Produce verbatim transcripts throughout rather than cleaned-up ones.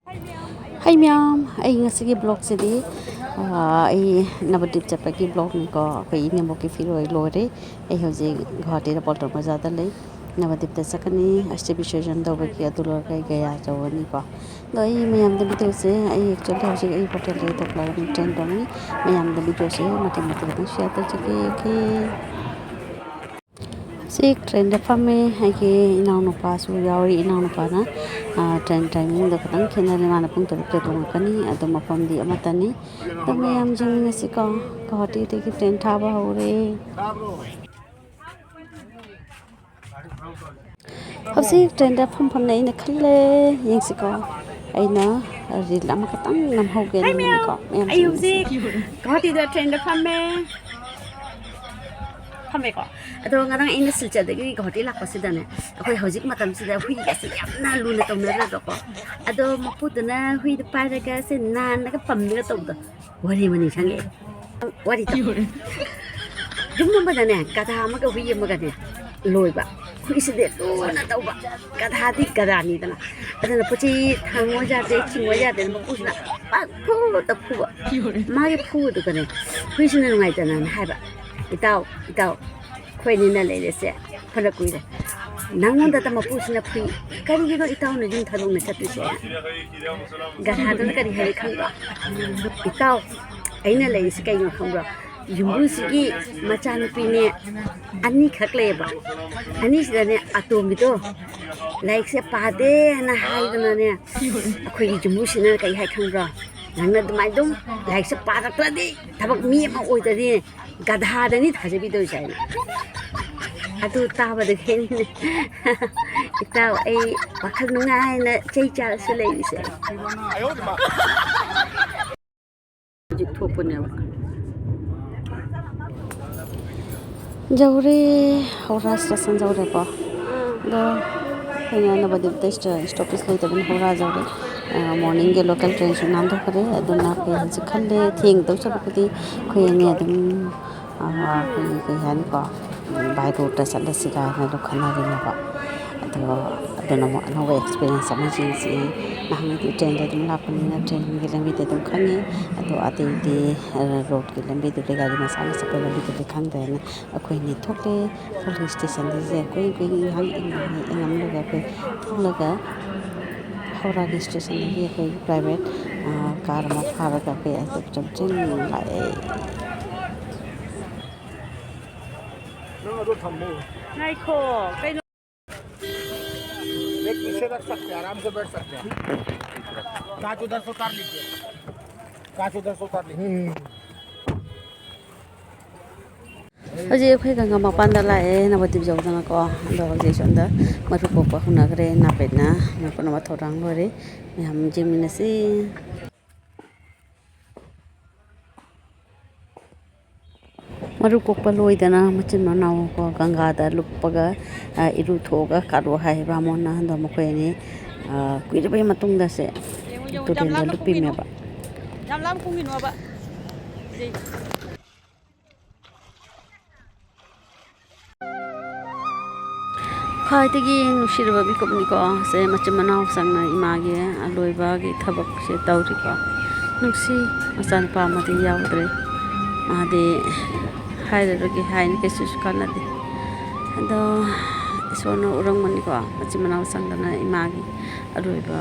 ꯍꯩ ꯃꯌꯥꯝ, ꯑꯩ ꯉꯁꯤꯒꯤ ꯕ꯭ꯂꯣꯛꯁꯤꯗꯤ, ꯑꯥ, ꯑꯩ ꯅꯕꯗꯤꯞ ꯆꯠꯄꯒꯤ ꯕ꯭ꯂꯣꯛꯅꯤꯀꯣ꯫ ꯑꯩꯈꯣꯏ ꯏꯅꯦꯝꯕꯣꯛꯀꯤ ꯐꯤꯔꯣꯏ ꯂꯣꯏꯔꯦ꯫ ꯑꯩ ꯍꯧꯖꯤꯛ ꯒꯨꯋꯥꯍꯥꯇꯤꯗ ꯄꯣꯜꯇ꯭ꯔꯣ ꯕꯖꯥꯔꯗ ꯂꯩ꯫ ꯅꯕꯗꯤꯞꯇ ꯆꯠꯀꯅꯤ, ꯑꯁꯇꯤ ꯕꯤꯁꯔꯖꯟ ꯇꯧꯕꯒꯤ꯫ ꯑꯗꯨ ꯂꯣꯏꯔꯒ ꯑꯩ ꯒꯌꯥ ꯌꯧꯔꯅꯤꯀꯣ꯫ ꯑꯗꯣ ꯑꯩ ꯃꯌꯥꯝꯗ ꯚꯤꯗꯤꯑꯣꯁꯦ, ꯑꯩ actually ꯍꯧꯖꯤꯛ ꯑꯩ ꯍꯣꯇꯦꯜꯗꯒꯤ ꯊꯣꯛꯂꯛꯑꯒꯅꯤ, ꯇ꯭ꯔꯦꯟ ꯇꯣꯡꯉꯤ꯫ ꯃꯌꯥꯝꯗ ꯚꯤꯗꯤꯑꯣꯁꯦ ꯃꯇꯦꯛ ꯃꯇꯦꯛ ꯈꯤꯇꯪ ꯁꯤꯌꯔ ꯇꯧꯖꯒꯦ꯫ Okay꯫ ꯍꯧꯖꯤꯛ ꯇ꯭ꯔꯦꯟꯗ ꯐꯝꯃꯦ꯫ ꯑꯩꯒꯤ ꯏꯅꯥꯎꯅꯨꯄꯥꯁꯨ ꯌꯥꯎꯔꯤ꯫ ꯏꯅꯥꯎꯅꯨꯄꯥꯅ, ꯑ, ꯇ꯭ꯔꯦꯟ ꯇꯥꯏꯃꯤꯡꯗꯣ ꯈꯤꯇꯪ ꯈꯦꯠꯅꯔꯦ꯫ ꯃꯥꯅ ꯄꯨꯡ ꯇꯔꯨꯛꯇ ꯇꯣꯡꯉꯛꯀꯅꯤ꯫ ꯑꯗꯣ ꯃꯐꯝꯗꯤ ꯑꯃꯠꯇꯅꯤ꯫ ꯑꯗꯣ ꯃꯌꯥꯝ ꯌꯦꯡꯃꯤꯟꯅꯁꯤꯀꯣ꯫ ꯒꯨꯋꯥꯍꯥꯇꯤꯗꯒꯤ ꯇ꯭ꯔꯦꯟ ꯊꯥꯕ ꯍꯧꯔꯦ꯫ ꯍꯧꯖꯤꯛ ꯇ꯭ꯔꯦꯟꯗ ꯐꯝ ꯐꯝꯅ ꯑꯩꯅ ꯈꯜꯂꯦ꯫ ꯌꯦꯡꯁꯤꯀꯣ꯫ ꯑꯩꯅ ꯔꯤꯜ ꯑꯃꯈꯛꯇꯪ ꯅꯝꯍꯧꯒꯦ꯫ ꯍꯥꯏ ꯃꯌꯥꯝ, ꯅꯝꯒꯦꯀꯣ꯫ ꯃꯌꯥꯝ ꯑꯩ ꯌꯦꯡꯁꯤ꯫ ꯍꯧꯖꯤꯛ ꯒꯨꯋꯥꯍꯥꯇꯤꯗ ꯇ꯭ꯔꯦꯟꯗ ꯐꯝꯃꯦ꯫ ꯐꯝꯃꯦꯀꯣ꯫ ꯑꯗꯣ ꯉꯔꯥꯡ ꯑꯩꯅ ꯁꯤꯜꯆꯔꯗꯒꯤ ꯒꯨꯋꯥꯍꯥꯇꯤ ꯂꯥꯛꯄꯁꯤꯗꯅꯦ, ꯑꯩꯈꯣꯏ ꯍꯧꯖꯤꯛ ꯃꯇꯝꯁꯤꯗ ꯍꯨꯏꯒꯁꯦ ꯌꯥꯝꯅ ꯂꯨꯅ ꯇꯧꯅꯗ꯭ꯔꯗ꯭ꯔꯣꯀꯣ꯫ ꯑꯗꯣ ꯃꯄꯨꯗꯨꯅ ꯍꯨꯏꯗꯣ ꯄꯥꯏꯔꯒ ꯁꯦ ꯅꯥꯟꯅꯒ ꯄꯝꯃꯒ ꯇꯧꯕꯗꯣ, ꯋꯥꯔꯤ ꯑꯃ ꯅꯤꯡꯁꯤꯡꯉꯛꯑꯦ꯫ ꯋꯥꯔꯤ ꯇꯧ꯫ ꯌꯨꯝ ꯑꯃꯗꯅꯦ ꯒꯙꯥ ꯑꯃꯒ ꯍꯨꯏ ꯑꯃꯒꯅꯦ ꯂꯣꯏꯕ꯫ ꯍꯨꯏꯁꯤꯗꯤ ꯂꯨꯅ ꯇꯧꯕ, ꯒꯙꯥꯗꯤ ꯒꯙꯥꯅꯤꯗꯅ꯫ ꯑꯗꯨꯅ ꯄꯣꯠ ꯆꯩ ꯊꯥꯡꯉꯣ ꯌꯥꯗꯦ, ꯆꯤꯡꯉꯣ ꯌꯥꯗꯦꯅ ꯃꯄꯨꯁꯤꯅ ꯄꯪꯐꯨꯗ ꯐꯨꯕ꯫ ꯃꯥꯒꯤ ꯐꯨꯕꯗꯨꯒꯅꯦ ꯍꯨꯏꯁꯤꯅ ꯅꯨꯡꯉꯥꯏꯇꯅꯅ ꯍꯥꯏꯕ, "ꯏꯇꯥꯎ, ꯏꯇꯥꯎ, ꯑꯩꯈꯣꯏ ꯑꯅꯤꯅ ꯂꯩꯔꯤꯁꯦ ꯐꯅ ꯀꯨꯏꯔꯦ꯫ ꯅꯪꯉꯣꯟꯗꯇ ꯃꯄꯨꯁꯤꯅ ꯐꯨꯏ꯫ ꯀꯔꯤꯒꯤꯅꯣ ꯏꯇꯥꯎꯅ ꯌꯨꯝ ꯊꯥꯗꯣꯛꯅ ꯆꯠꯇꯣꯏꯁꯦ?" ꯒꯙꯥꯗꯨꯅ ꯀꯔꯤ ꯍꯥꯏꯔꯤ ꯈꯪꯕ꯭ꯔꯣ? "ꯏꯇꯥꯎ, ꯑꯩꯅ ꯂꯩꯔꯤꯁꯤ ꯀꯩꯅꯣ ꯈꯪꯕ꯭ꯔꯣ? ꯌꯨꯝꯕꯨꯁꯤꯒꯤ ꯃꯆꯥꯅꯨꯄꯤꯅꯦ ꯑꯅꯤꯈꯛ ꯂꯩꯌꯦꯕ꯫ ꯑꯅꯤꯁꯤꯗꯅꯦ ꯑꯇꯣꯝꯕꯤꯗꯣ ꯂꯥꯏꯔꯤꯛꯁꯦ ꯄꯥꯗꯦꯅ ꯍꯥꯏꯗꯅꯅꯦ, ꯑꯩꯈꯣꯏꯒꯤ ꯌꯨꯝꯕꯨꯁꯤꯅ ꯀꯩ ꯍꯥꯏ ꯈꯪꯕ꯭ꯔꯣ? ꯅꯪꯅ ꯑꯗꯨꯃꯥꯏꯅ ꯑꯗꯨꯝ ꯂꯥꯏꯔꯤꯛꯁꯦ ꯄꯥꯔꯛꯇ꯭ꯔꯗꯤ ꯊꯕꯛ ꯃꯤ ꯑꯃ ꯑꯣꯏꯗ꯭ꯔꯗꯤ ꯒꯙꯥꯗꯅꯤ ꯊꯥꯖꯕꯤꯗꯣꯏꯁꯦ" ꯍꯥꯏꯅ꯫ ꯑꯗꯨ ꯇꯥꯕꯗꯒꯤ ꯑꯩꯅꯅꯦ, "ꯏꯇꯥꯎ, ꯑꯩ ꯋꯥꯈꯜ ꯅꯨꯡꯉꯥꯏꯅ ꯆꯩ ꯆꯥꯔꯁꯨ ꯂꯩꯔꯤꯁꯦ"꯫ ꯍꯧꯖꯤꯛ ꯊꯣꯛꯄꯅꯦꯕ꯫ ꯌꯧꯔꯦ, ꯍꯧꯔꯥ ꯁ꯭ꯇꯦꯁꯟ ꯌꯧꯔꯦꯀꯣ꯫ ꯑꯗꯣ ꯑꯩꯈꯣꯏꯅ ꯅꯕꯗꯤꯞꯇ ꯁ꯭ꯇ-, ꯁ꯭ꯇꯣꯄꯦꯖ ꯂꯩꯇꯕꯅꯤ, ꯍꯧꯔꯥ ꯌꯧꯔꯦ꯫ ꯑ, ꯃꯣꯔꯅꯤꯡꯒꯤ ꯂꯣꯀꯦꯜ ꯇ꯭ꯔꯦꯟꯁꯨ ꯅꯥꯟꯊꯣꯛꯈ꯭ꯔꯦ꯫ ꯑꯗꯨꯅ ꯑꯩꯈꯣꯏ ꯍꯧꯖꯤꯛ ꯈꯜꯂꯦ, ꯊꯦꯡꯗꯧ ꯁꯔꯨꯛꯄꯨꯗꯤ ꯑꯩꯈꯣꯏ ꯑꯅꯤ ꯑꯗꯨꯝ, ꯑ, ꯑꯩꯈꯣꯏꯒꯤ ꯀꯩ ꯍꯥꯏꯅꯤꯀꯣ, ꯕꯥꯏ ꯔꯣꯗꯇ ꯆꯠꯂꯁꯤ ꯀꯥꯏꯅ ꯑꯗꯨꯝ ꯈꯟꯅꯔꯤꯅꯦꯕ꯫ ꯑꯗꯣ ꯑꯗꯨꯅ ꯑꯃꯨꯛ ꯑꯅꯧꯕ ꯑꯦꯛꯁꯄꯤꯔꯤꯌꯦꯟꯁ ꯑꯃ ꯌꯦꯡꯁꯤ꯫ ꯅꯍꯥꯟꯒꯩꯗꯤ ꯇ꯭ꯔꯦꯟꯗ ꯑꯗꯨꯝ ꯂꯥꯛꯄꯅꯤꯅ ꯇ꯭ꯔꯦꯟꯒꯤ ꯂꯝꯕꯤꯗꯤ ꯑꯗꯨꯝ ꯈꯪꯉꯤ꯫ ꯑꯗꯣ ꯑꯇꯩꯗꯤ, ꯑ, ꯔꯣꯗꯀꯤ ꯂꯝꯕꯤꯗꯨꯗꯤ, ꯒꯥꯔꯤ ꯃꯆꯥꯅ ꯆꯠꯄ ꯂꯝꯕꯤꯗꯨꯗꯤ ꯈꯪꯗ꯭ꯔꯦꯅ ꯑꯩꯈꯣꯏ ꯑꯅꯤ ꯊꯣꯛꯂꯦ꯫ ꯍꯧꯖꯤꯛ ꯁ꯭ꯇꯦꯁꯟꯗꯒꯤꯁꯦ ꯑꯩꯈꯣꯏ, ꯑꯩꯈꯣꯏ ꯉꯥꯏꯍꯥꯛ ꯏꯪꯉꯝꯂꯒ ꯑꯩꯈꯣꯏ ꯊꯣꯛꯂꯒ ꯍꯧꯔꯥꯒꯤ ꯁ꯭ꯇꯦꯁꯟꯗꯒꯤ ꯑꯩꯈꯣꯏ ꯄ꯭ꯔꯥꯏꯚꯦꯠ, ꯑ, ꯀꯥꯔ ꯑꯃ ꯐꯥꯔꯒ ꯑꯩꯈꯣꯏ ꯑꯗꯨꯝ ꯆꯠꯂꯦ꯫ ꯅꯪ ꯑꯗꯨ ꯊꯝꯃꯣ꯫ ꯉꯥꯏꯈꯣ, ꯀꯩꯅꯣ? एक पीछे रख सकते हैं, आराम से बैठ सकते हैं। कांच उधर से उतार लीजिए, कांच उधर से उतार लीजिए। ꯍꯧꯖꯤꯛ ꯑꯩꯈꯣꯏ ꯒꯪꯒꯥ ꯃꯄꯥꯟꯗ ꯂꯥꯛꯑꯦ, ꯅꯕꯇꯤꯞ ꯌꯧꯗꯅꯀꯣ꯫ ꯑꯗꯣ ꯍꯧꯖꯤꯛ ꯁꯣꯝꯗ ꯃꯔꯨꯞ ꯀꯣꯛꯄ ꯍꯧꯅꯈ꯭ꯔꯦ, ꯅꯥꯄꯦꯠꯅ ꯄꯨꯝꯅꯃꯛ ꯊꯧꯔꯥꯡ ꯂꯣꯏꯔꯦ꯫ ꯃꯌꯥꯝ ꯌꯦꯡꯃꯤꯟꯅꯁꯤ꯫ ꯃꯔꯨ ꯀꯣꯛꯄ ꯂꯣꯏꯗꯅ ꯃꯆꯤꯟ ꯃꯅꯥꯎ ꯀꯣ ꯒꯪꯒꯥꯗ ꯂꯨꯞꯄꯒ, ꯑ, ꯏꯔꯨꯊꯣꯛꯑꯒ ꯀꯥꯔꯛꯑꯣ ꯍꯥꯏ ꯕꯥꯃꯣꯟꯅ꯫ ꯑꯗꯣ ꯃꯈꯣꯏ ꯑꯅꯤ, ꯑ, ꯀꯨꯏꯔꯕꯒꯤ ꯃꯇꯨꯡꯗ ꯁꯦ ꯌꯦꯡꯉꯨ, ꯌꯦꯡꯉꯨ, ꯌꯥꯝ ꯇꯨꯔꯦꯟꯗ ꯂꯥꯞꯅ ꯂꯨꯞꯄꯤꯃꯦꯕ꯫ ꯀꯨꯝꯒꯤꯅꯨ꯫ ꯌꯥꯝ ꯂꯥꯞꯅ ꯀꯨꯝꯒꯤꯅꯣꯕ꯫ ꯁꯤ꯫ ꯈ꯭ꯋꯥꯏꯗꯒꯤ ꯅꯨꯡꯁꯤꯔꯕ ꯃꯤꯀꯨꯞꯅꯤꯀꯣ꯫ ꯁꯦ ꯃꯆꯤꯟ ꯃꯅꯥꯎ ꯆꯪꯅ ꯏꯃꯥꯒꯤ ꯑꯂꯣꯏꯕꯒꯤ ꯊꯕꯛꯁꯦ ꯇꯧꯔꯤꯀꯣ꯫ ꯅꯨꯡꯁꯤ, ꯃꯆꯥꯅꯨꯄꯥ ꯑꯃꯗꯤ ꯌꯥꯎꯗ꯭ꯔꯦ꯫ ꯃꯥꯗꯤ ꯍꯥꯏꯔꯔꯣꯏꯒꯦ, ꯍꯥꯏꯅ ꯀꯩꯁꯨꯁꯨ ꯀꯥꯟꯅꯗꯦ꯫ ꯑꯗꯣ ꯏꯁꯣꯔꯅ ꯎꯔꯝꯒꯅꯤꯀꯣ, ꯃꯆꯤꯟ ꯃꯅꯥꯎ ꯆꯪꯗꯅ ꯏꯃꯥꯒꯤ ꯑꯔꯣꯏꯕ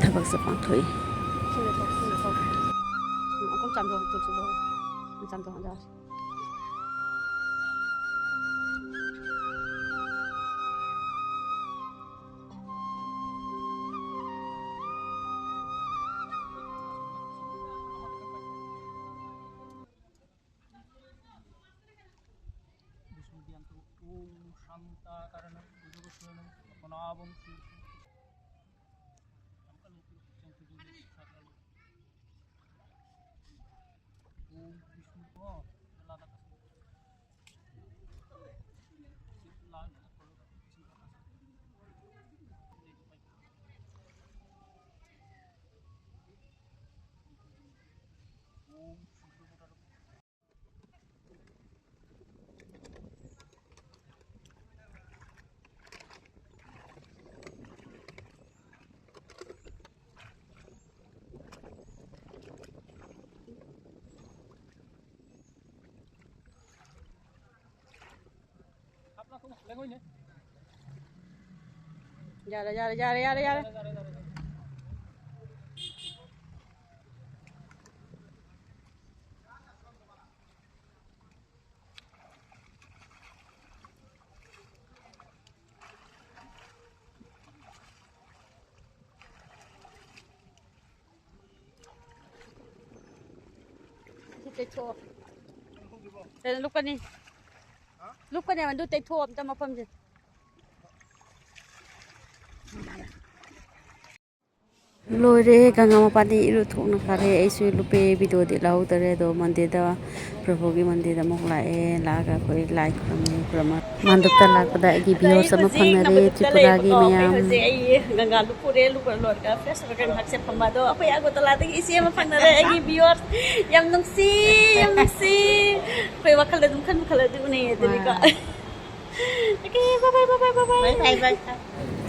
ꯊꯕꯛꯁꯦ ꯄꯥꯡꯊꯣꯛꯏ꯫ विष्णुदियन्तु ॐ शान्ताकरणं भुजगशयनं पद्मनाभं सुरेशं। ॐ विष्णु ꯌꯥꯔꯦ, ꯌꯥꯔꯦ, ꯌꯥꯔꯦ, ꯌꯥꯔꯦ, ꯌꯥꯔꯦ꯫ ꯁꯤ ꯇꯩꯊꯣꯛꯑꯣ꯫ ꯀꯩꯅꯣ ꯂꯨꯞꯀꯅꯤ꯫ ꯂꯨꯞꯀꯅꯤ, ꯃꯗꯨ ꯇꯩꯊꯣꯛꯑꯣ ꯑꯝꯇ ꯃꯐꯝꯁꯦ꯫ ꯂꯣꯏꯔꯦ, ꯒꯪꯒꯥ ꯃꯄꯥꯟꯗꯤ ꯏꯔꯨ ꯊꯣꯛꯅꯈ꯭ꯔꯦ꯫ ꯑꯩꯁꯨ ꯂꯨꯞꯄꯦ, ꯚꯤꯗꯤꯑꯣꯗꯤ ꯂꯧꯍꯧꯗꯔꯦ꯫ ꯑꯗꯣ ꯃꯟꯗꯤꯔꯗ, ꯄ꯭ꯔꯚꯨꯒꯤ ꯃꯟꯗꯤꯔꯗ ꯑꯃꯨꯛ ꯂꯥꯛꯑꯦ꯫ ꯂꯥꯛꯑꯒ ꯑꯩꯈꯣꯏ ꯂꯥꯏ ꯈꯨꯔꯨꯝꯃꯤ, ꯈꯨꯔꯨꯝꯃ ꯃꯥꯟꯗꯞꯇ ꯂꯥꯛꯄꯗ ꯑꯩꯒꯤ ꯑꯗꯣ ꯑꯩ ꯚ꯭ꯌꯨꯋꯔꯁ ꯑꯃ ꯍꯧꯖꯤꯛ ꯐꯪꯅꯔꯦ, ꯅꯕꯗꯤꯞꯇ ꯇ꯭ꯔꯤꯄꯨꯔꯥꯒꯤ ꯂꯩꯕꯀꯣ꯫ ꯑꯩꯈꯣꯏ ꯃꯌꯥꯝ꯫ ꯍꯧꯖꯤꯛ ꯑꯩ ꯒꯪꯒꯥ ꯂꯨꯞꯄꯨꯔꯦ, ꯂꯨꯞꯄ ꯂꯣꯏꯔꯒ ꯐ꯭ꯔꯦꯁ ꯑꯣꯏꯔꯒ ꯉꯥꯏꯍꯥꯛꯁꯦ ꯐꯝꯕ꯫ ꯑꯗꯣ ꯑꯩꯈꯣꯏ ꯑꯒꯔꯇꯂꯥꯗꯒꯤ ꯏꯆꯦ ꯑꯃ ꯐꯪꯅꯔꯦ, ꯑꯩꯒꯤ ꯚꯤꯌꯨꯋꯔ꯫ ꯌꯥꯝ ꯅꯨꯡꯁꯤ, ꯌꯥꯝ ꯅꯨꯡꯁꯤ꯫ ꯑꯩꯈꯣꯏ ꯋꯥꯈꯜꯗ ꯑꯗꯨꯝ ꯈꯟꯕ ꯈꯜꯂꯗꯤ ꯎꯅꯩ ꯑꯗꯨꯅꯤꯀꯣ꯫ ꯍꯣꯏ꯫ Okay, bye bye, bye bye, bye bye. Bye bye, bye bye.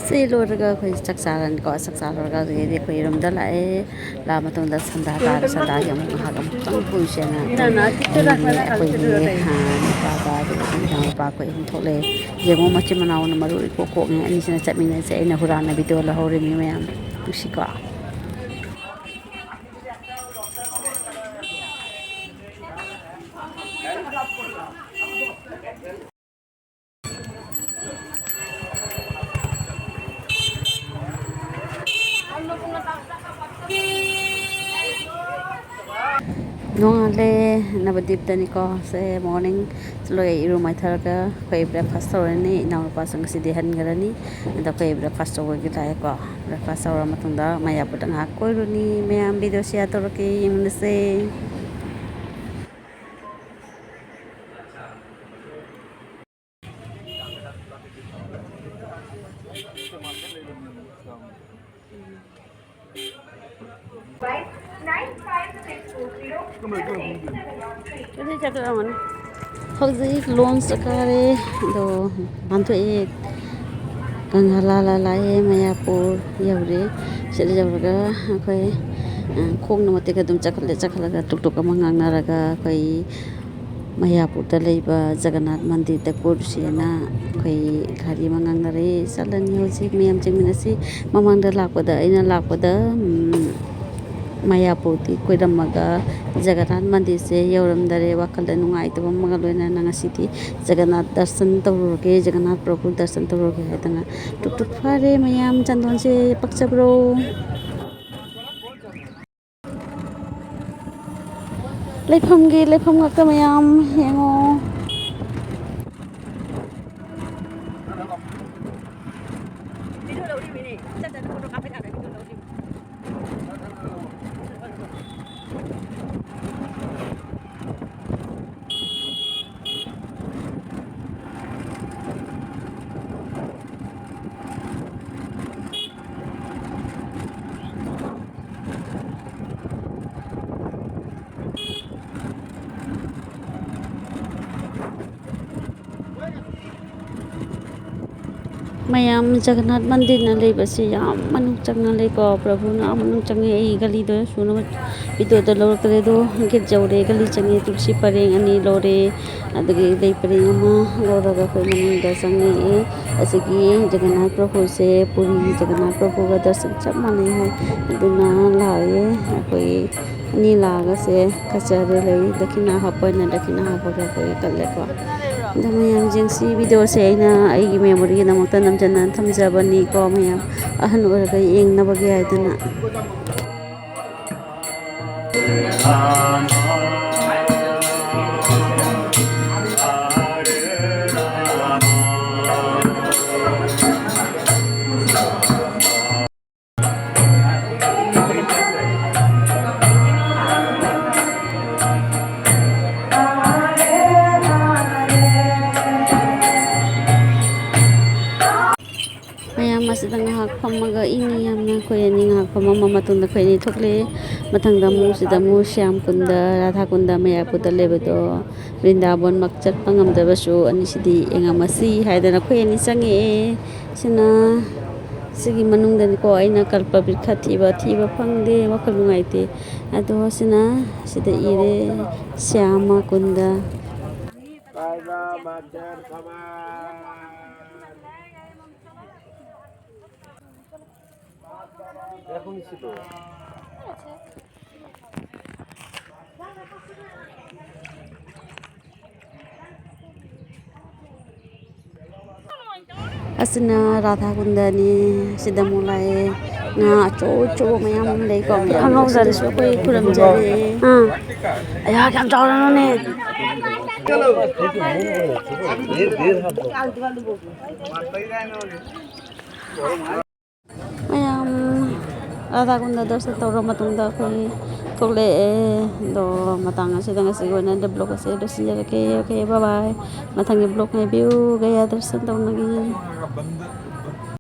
ꯁꯤ ꯂꯣꯏꯔꯒ ꯑꯩꯈꯣꯏ ꯆꯥꯛ ꯆꯥꯔꯅꯤꯀꯣ꯫ ꯆꯥꯛ ꯆꯥ ꯂꯣꯏꯔꯒ ꯑꯗꯨꯗꯒꯤꯗꯤ ꯑꯩꯈꯣꯏ ꯔꯨꯝꯗ ꯂꯥꯛꯑꯦ꯫ ꯂꯥꯛꯑ ꯃꯇꯨꯡꯗ ꯁꯟꯗꯥ ꯇꯥꯔꯦ꯫ ꯁꯟꯗꯥꯒꯤ ꯑꯃꯨꯛ ꯉꯥꯏꯍꯥꯛ ꯑꯃꯨꯛꯇꯪ ꯄꯨꯁꯦꯅ ꯏꯅꯥꯎꯅ ꯑꯩꯈꯣꯏ, ꯑꯇꯤꯛꯄꯗ ꯑꯩꯈꯣꯏꯒꯤ, ꯈꯔ ꯑ, ꯈꯜꯂꯨ ꯅꯨꯄꯥꯒ ꯑꯗꯨꯒ ꯏꯅꯥꯎꯅꯨꯄꯥ ꯑꯩꯈꯣꯏ ꯑꯍꯨꯝ ꯊꯣꯛꯂꯛꯑꯦ꯫ ꯌꯦꯡꯉꯣ, ꯃꯆꯤꯟ ꯃꯅꯥꯎꯅ ꯃꯔꯨ ꯏꯀꯣꯛ ꯀꯣꯛꯉꯩ ꯑꯅꯤꯁꯤꯅ ꯆꯠꯃꯤꯟꯅꯁꯦ꯫ ꯑꯩꯅ ꯍꯨꯔꯥꯟꯅ ꯚꯤꯗꯤꯑꯣ ꯂꯧꯍꯧꯔꯤꯃꯤ ꯃꯌꯥꯝ꯫ ꯅꯨꯡꯁꯤꯀꯣ? ꯅꯣꯡꯉꯥꯜꯂꯦ, ꯅꯕꯗꯤꯞꯇꯅꯤꯀꯣ꯫ ꯁꯦ, ꯃꯣꯔꯅꯤꯡ ꯂꯣꯏ ꯏꯔꯨ ꯃꯥꯏꯊꯔꯒ ꯑꯩꯈꯣꯏ ꯕ꯭ꯔꯦꯛꯐꯥꯁ ꯇꯧꯔꯅꯤ꯫ ꯏꯅꯥꯎꯅꯨꯄꯥꯁꯨ ꯉꯁꯤꯗꯤ ꯍꯟꯈ꯭ꯔꯅꯤ꯫ ꯑꯗꯣ ꯑꯩꯈꯣꯏ ꯕ꯭ꯔꯦꯛꯐꯥꯁ ꯇꯧꯕꯒꯤ ꯂꯥꯛꯑꯦꯀꯣ꯫ ꯕ꯭ꯔꯦꯛꯐꯥꯁ ꯇꯧꯔ ꯃꯇꯨꯡꯗ ꯃꯌꯥꯄꯨꯔꯗ ꯉꯥꯏꯍꯥꯛ ꯀꯣꯏꯔꯨꯅꯤ꯫ ꯃꯌꯥꯝ ꯚꯤꯗꯤꯑꯣ ꯁꯤꯌꯥꯔ ꯇꯧꯔꯛꯀꯦ, ꯌꯦꯡꯃꯤꯟꯅꯁꯦ꯫ ꯍꯧꯖꯤꯛ ꯂꯣꯟꯁ ꯀꯥꯔꯦ, ꯑꯗꯣ ꯄꯥꯟꯊꯣꯛꯑꯦ꯫ ꯀꯪꯂꯥ ꯂꯥꯜꯂꯛꯑꯦ, ꯃꯌꯥꯄꯨꯔ ꯌꯧꯔꯦ꯫ ꯁꯤꯗ ꯌꯧꯔꯒ ꯑꯩꯈꯣꯏ, ꯑ, ꯈꯣꯡꯅ ꯃꯇꯦꯛ ꯑꯗꯨꯝ ꯆꯠꯈꯠꯂꯦ꯫ ꯆꯠꯈꯠꯂꯒ ꯇꯨꯛ ꯇꯨꯛ ꯑꯃ ꯉꯥꯡꯅꯔꯒ ꯑꯩꯈꯣꯏ ꯃꯌꯥꯄꯨꯔꯗ ꯂꯩꯕ ꯖꯒꯟꯅꯥꯊ ꯃꯟꯗꯤꯔꯗ ꯀꯣꯏꯔꯨꯁꯦꯅ ꯑꯩꯈꯣꯏ ꯒꯥꯔꯤ ꯑꯃ ꯉꯥꯡꯅꯔꯦ꯫ ꯆꯠꯂꯅꯤ ꯍꯧꯖꯤꯛ꯫ ꯃꯌꯥꯝ ꯆꯦꯟꯃꯤꯟꯅꯁꯤ꯫ ꯃꯃꯥꯡꯗ ꯂꯥꯛꯄꯗ, ꯑꯩꯅ ꯂꯥꯛꯄꯗ, ꯎꯝ, ꯃꯌꯥꯄꯨꯔꯗꯤ ꯀꯣꯏꯔꯝꯃꯒ ꯖꯒꯟꯅꯥꯊ ꯃꯟꯗꯤꯔꯁꯦ ꯌꯧꯔꯝꯗꯔꯦ꯫ ꯋꯥꯈꯜꯗ ꯅꯨꯡꯉꯥꯏꯇꯕ ꯑꯃꯒ ꯂꯣꯏꯅꯅ ꯉꯁꯤꯗꯤ ꯖꯒꯟꯅꯥꯊ ꯗꯔꯁꯟ ꯇꯧꯔꯨꯔꯒꯦ, ꯖꯒꯟꯅꯥꯊ ꯄ꯭ꯔꯚꯨ ꯗꯔꯁꯟ ꯇꯧꯔꯨꯔꯒꯦ ꯍꯥꯏꯗꯅ ꯇꯨꯛ ꯇꯨꯛ ꯐꯥꯔꯦ꯫ ꯃꯌꯥꯝ ꯆꯟꯗꯣꯟꯁꯦ ꯄꯛꯆꯕ꯭ꯔꯣ? ꯂꯩꯐꯝꯒꯤ ꯂꯩꯐꯝ ꯉꯥꯛꯇ ꯃꯌꯥꯝ ꯌꯦꯡꯉꯣ꯫ ꯃꯌꯥꯝ, ꯖꯒꯟꯅꯥꯊ ꯃꯟꯗꯤꯔꯅ ꯂꯩꯕꯁꯤ ꯌꯥꯝ ꯃꯅꯨꯡ ꯆꯪꯅ ꯂꯩꯀꯣ꯫ ꯄ꯭ꯔꯚꯨꯅ ꯌꯥꯝ ꯃꯅꯨꯡ ꯆꯪꯉꯦ꯫ ꯑꯩ ꯒꯂꯤꯗꯣ ꯁꯨꯅꯕ ꯚꯤꯗꯤꯑꯣꯗ ꯂꯧꯔꯛꯇ꯭ꯔꯦ꯫ ꯑꯗꯣ ꯒꯦꯠ ꯌꯧꯔꯦ, ꯒꯂꯤ ꯆꯪꯉꯦ꯫ ꯇꯨꯜꯁꯤ ꯄꯔꯦꯡ ꯑꯅꯤ ꯂꯧꯔꯦ, ꯑꯗꯒꯤ ꯂꯩ ꯄꯔꯦꯡ ꯑꯃ ꯂꯧꯔꯒ ꯑꯩꯈꯣꯏ ꯃꯅꯨꯡꯗ ꯆꯪꯉꯛꯑꯦ꯫ ꯑꯁꯤꯒꯤ ꯖꯒꯟꯅꯥꯊ ꯄ꯭ꯔꯚꯨꯁꯦ ꯄꯨꯔꯤ ꯖꯒꯟꯅꯥꯊ ꯄ꯭ꯔꯚꯨꯒ ꯗꯔꯁꯟ ꯆꯞ ꯃꯥꯟꯅꯩ ꯍꯥꯏ꯫ ꯑꯗꯨꯅ ꯂꯥꯛꯑꯦ ꯑꯩꯈꯣꯏ ꯑꯅꯤ ꯂꯥꯛꯑꯒꯁꯦ ꯀꯠꯆꯔꯦ꯫ ꯂꯩ ꯗꯈꯤꯅꯥ ꯍꯥꯞꯄ ꯑꯣꯏꯅ ꯗꯈꯤꯅꯥ ꯍꯥꯞꯄꯒ ꯑꯩꯈꯣꯏ ꯀꯠꯂꯦꯀꯣ꯫ ꯑꯗꯣ ꯃꯌꯥꯝ ꯌꯦꯡꯁꯤ, ꯚꯤꯗꯤꯑꯣꯁꯦ ꯑꯩꯅ ꯑꯩꯒꯤ ꯃꯦꯃꯣꯔꯤꯒꯤꯗꯃꯛꯇ ꯅꯝꯖꯅ ꯊꯝꯖꯕꯅꯤꯀꯣ ꯃꯌꯥꯝ, ꯑꯍꯟ ꯑꯣꯏꯔꯒ ꯌꯦꯡꯅꯕꯒꯤ ꯍꯥꯏꯗꯅ꯫ ꯃꯌꯥꯝ ꯑꯁꯤꯗ ꯉꯥꯏꯍꯥꯛ ꯐꯝꯃꯒ ꯏꯪꯉꯤ ꯌꯥꯝꯅ꯫ ꯑꯩꯈꯣꯏ ꯑꯅꯤ ꯉꯥꯏꯍꯥꯛ ꯐꯝꯃꯝꯕ ꯃꯇꯨꯡꯗ ꯑꯩꯈꯣꯏ ꯑꯅꯤ ꯊꯣꯛꯂꯛꯑꯦ꯫ ꯃꯊꯪꯗ ꯑꯃꯨꯛ ꯁꯤꯗ ꯑꯃꯨꯛ ꯁ꯭ꯌꯥꯝ ꯀꯨꯟꯗ, ꯔꯥꯙꯥ ꯀꯨꯟꯗ, ꯃꯌꯥꯄꯨꯔꯗ ꯂꯩꯕꯗꯣ, ꯕ꯭ꯔꯤꯟꯗꯥꯕꯣꯟꯃꯛ ꯆꯠꯄ ꯉꯝꯗꯕꯁꯨ ꯑꯅꯤꯁꯤꯗꯤ ꯌꯦꯡꯉꯝꯃꯁꯤ ꯍꯥꯏꯗꯅ ꯑꯩꯈꯣꯏ ꯑꯅꯤ ꯆꯪꯉꯛꯑꯦ꯫ ꯁꯤꯅ, ꯁꯤꯒꯤ ꯃꯅꯨꯡꯗꯅꯤꯀꯣ ꯑꯩꯅ ꯀꯜꯄ ꯕ꯭ꯔꯤꯛꯈ ꯊꯤꯕ, ꯊꯤꯕ ꯐꯪꯗꯦ, ꯋꯥꯈꯜ ꯅꯨꯡꯉꯥꯏꯇꯦ꯫ ꯑꯗꯣ ꯁꯤꯅ ꯁꯤꯗ ꯏꯔꯦ, ꯁ꯭ꯌꯥꯃ ꯀꯨꯟꯗ꯫ Jai Ma Manchar Samaj. ꯑꯁꯤꯅ ꯔꯥꯙꯥ ꯀꯨꯟꯗꯅꯤ꯫ ꯁꯤꯗ ꯑꯃꯨꯛ ꯂꯥꯛꯑꯦ꯫ ꯉꯥ ꯑꯆꯧ ꯑꯆꯧꯕ ꯃꯌꯥꯝ ꯑꯃ ꯂꯩꯀꯣ꯫ ꯃꯌꯥꯝ ꯈꯪꯍꯧꯗꯅ꯫ ꯑꯁꯤꯗꯁꯨ ꯑꯩꯈꯣꯏ ꯈꯨꯔꯨꯝꯖꯔꯤ꯫ ꯑꯥ꯫ ꯑꯌꯥ, ꯀꯌꯥꯝ ꯆꯥꯎꯔꯅꯣꯅꯦ꯫ ꯃꯌꯥꯝ ꯔꯥꯙꯥ ꯀꯨꯟꯗ ꯗꯔꯁꯟ ꯇꯧꯔ ꯃꯇꯨꯡꯗ ꯑꯩꯈꯣꯏ ꯊꯣꯛꯂꯛꯑꯦ꯫ ꯑꯗꯣ ꯃꯇꯥꯡ ꯑꯁꯤꯗ ꯉꯁꯤꯒꯤ ꯑꯣꯏꯅ ꯕ꯭ꯂꯣꯛ ꯑꯁꯤ ꯂꯣꯏꯁꯤꯟꯖꯔꯒꯦ꯫ ꯑꯣꯀꯦ, ꯕꯥꯏ ꯕꯥꯏ꯫ ꯃꯊꯪꯒꯤ ꯕ꯭ꯂꯣꯛ ꯉꯥꯏꯕꯤꯌꯨ꯫ ꯒꯌꯥ ꯗꯔꯁꯟ ꯇꯧꯅꯒꯤ꯫